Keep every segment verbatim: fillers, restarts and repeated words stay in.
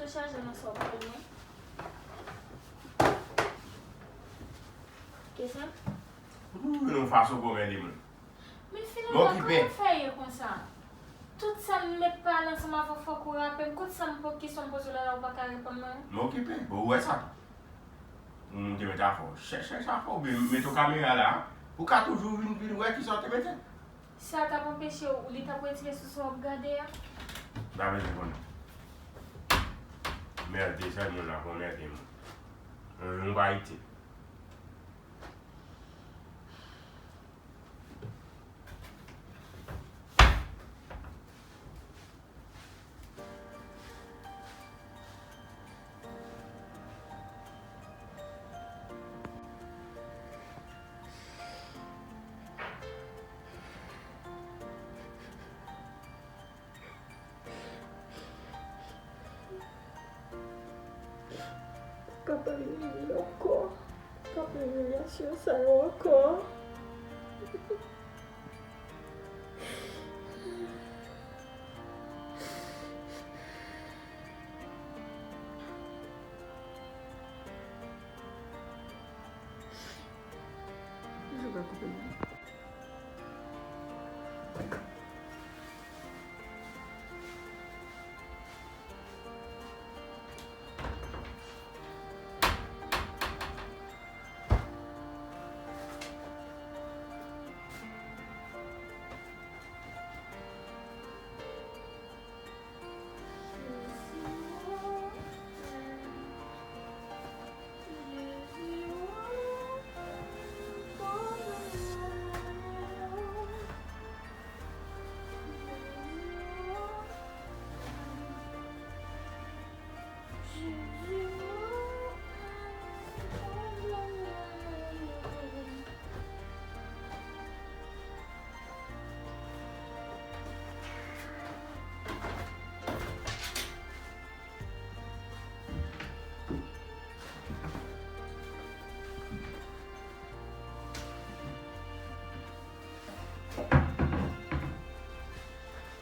Chaje nan sa w pral mwen. Kisa? Ou toujou jwenn yon fason pou w mède moun. Men finalman, kòman fè ye konsa? Tout sa m met pale ansanm avè w, fòk ou raple m. Kot sa m po-, kesyon m poze w la, la ou pa ka reponn mwen? M okipe. Bon, ou wè sa tou. Moun te mete afè w. Chèche, chèche afè w, oubyen mete yon kamera la. Ou ka toujou vin, vin wè kisa w te mete. Sa t ap anpeche w, li t ap retire sou sa w ap gade a? M pa bezwen konnen. Mède sèl moun la pou anmède moun. Yon, yon pa ite. K ap anmède ankò. K ap anmède ankò.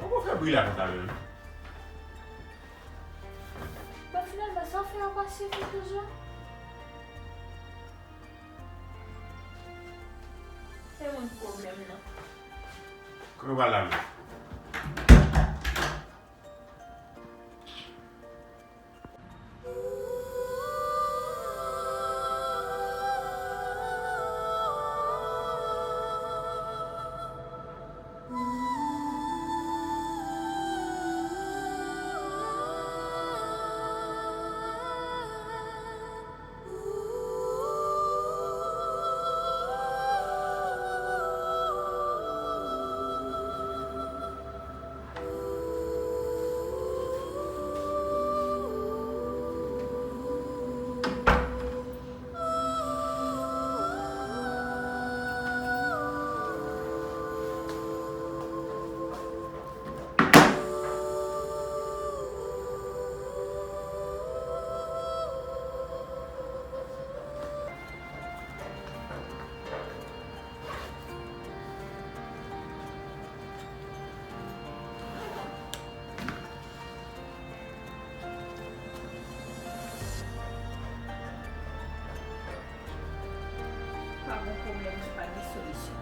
Ou fè bri la konsa menm? Bon, finalman, sa w fè a pa sifi toujou? Se moun pwoblèm nan. Kote w pral la menm? Pa gen pwoblèm ki pa gen solisyon.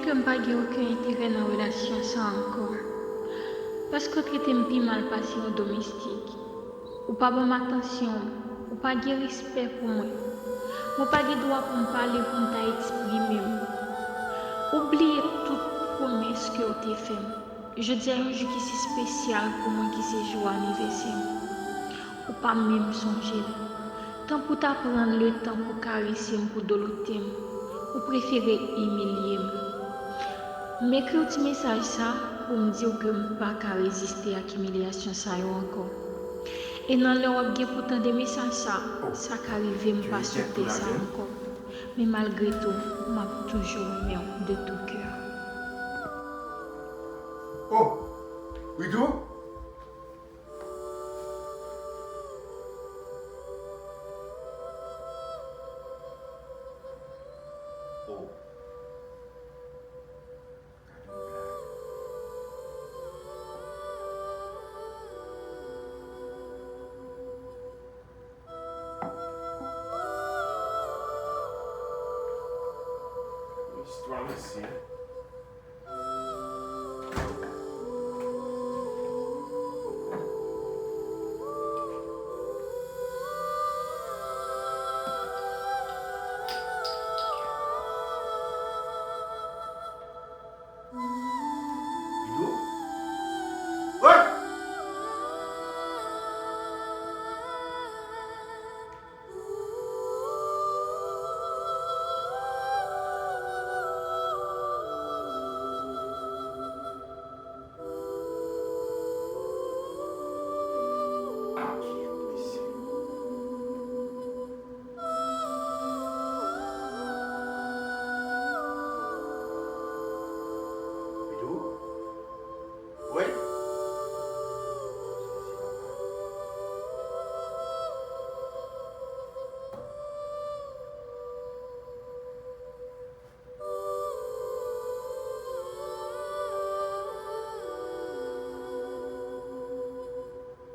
Ke m pa gen okenn enterè nan relasyon sa a ankò. Paske w trete m pi mal pase yon domestik. Ou pa ban m atansyon m, ou pa gen respè pou mwen. Mwen pa gen dwa pou m pale, pou m ta eksprime m. Ou bliye tout pwomès ke w te fè m. Jodi a yon jou ki si espesyal pou mwen, ki se jou anivèsè m. Ou pa menm sonje l. Tanpri w ta pran letan pou w karese m, pou w dolote m, ou prefere imilye m. M ekri w ti mesaj sa pou m di w ke m pa ka reziste ak imilyasyon sa yo ankò. E nan lè w ap gen pou tande mesaj sa, sa ka rive m pa sou tè sa ankò. Men malgre tou, m ap toujou renmen w de tou kè. Oh! Widou? Oh. Istwa mesye. Widou? Woy! Widou? Wi?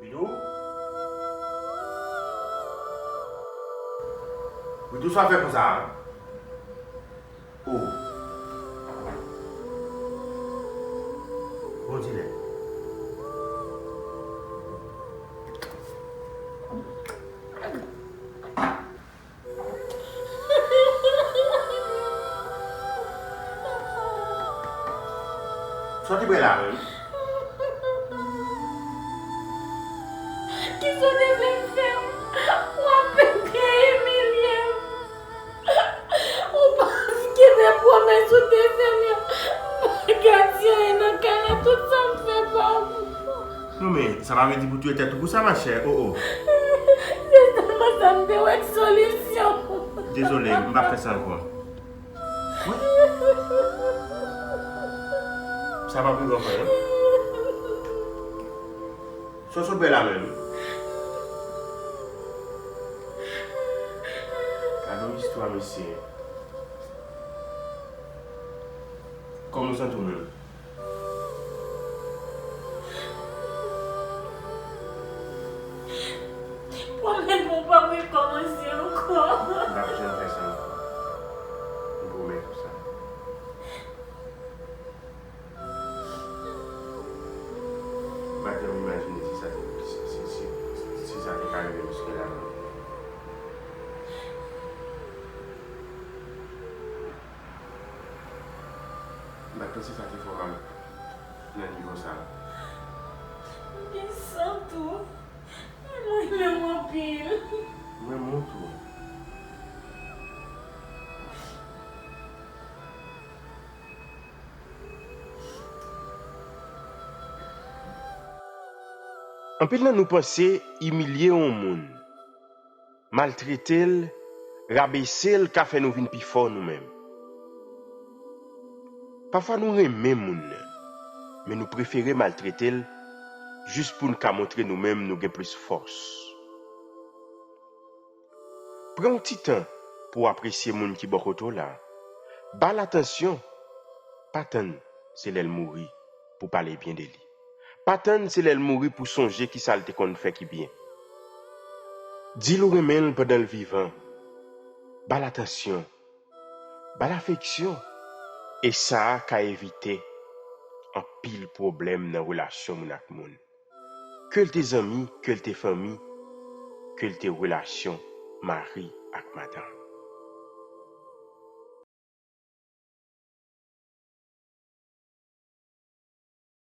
Widou? Widou, sa w fè konsa a? Oh. Bon dilèm. Sa w te bwè la menm? Kisa w te vle m fè? W ap byen imilye m. Ou pa kenbe pwomès ou te fè m yo. M pa ka di anyen nan kay la, tout sa m fè pa w. Non men, sa pa vle di pou touye tèt ou pou sa, machè. Oh, oh. Se sèlman sa m te wè k solisyon. Dezole, m p ap fè sa ankò. Wi. Sa p ap rive ankò, non. Sa w sot bwè la menm? Gade yon istwa, mesye. Kòman w santi w menm? Pwomèt mwen w p ap rekòmanse ankò. M p ap janm fè sa ankò. M pwomèt ou sa. M pa t janm imajine si sa te, si, si, si, si sa te ka rive jiske la menm. M pa t panse sa te fè w mal nan nivo sa. M gen san tou. Mwen renmen w anpil. Mwen renmen w tou. Anpil nan nou panse imilye yon moun, maltrete l, rabese l ka fè nou vin pi fò nou menm. Pafwa nou renmen moun nan, men nou prefere maltrete l jis pou n ka montre nou menm nou gen plis fòs. Pran yon ti tan pou w apresye moun ki bò kote w la. Ba l atansyon. Pa tann se lè l mouri pou w pale byen de li. Pa tann se lè l mouri pou w sonje kisa l te konn fè ki byen. Di l ou renmen l pandan l vivan. Ba l atansyon. Ba l afeksyon. E sa a ka evite anpil pwoblèm nan relasyon moun ak moun. Ke l te zanmi, ke l te fanmi, ke l te relasyon mari ak madanm.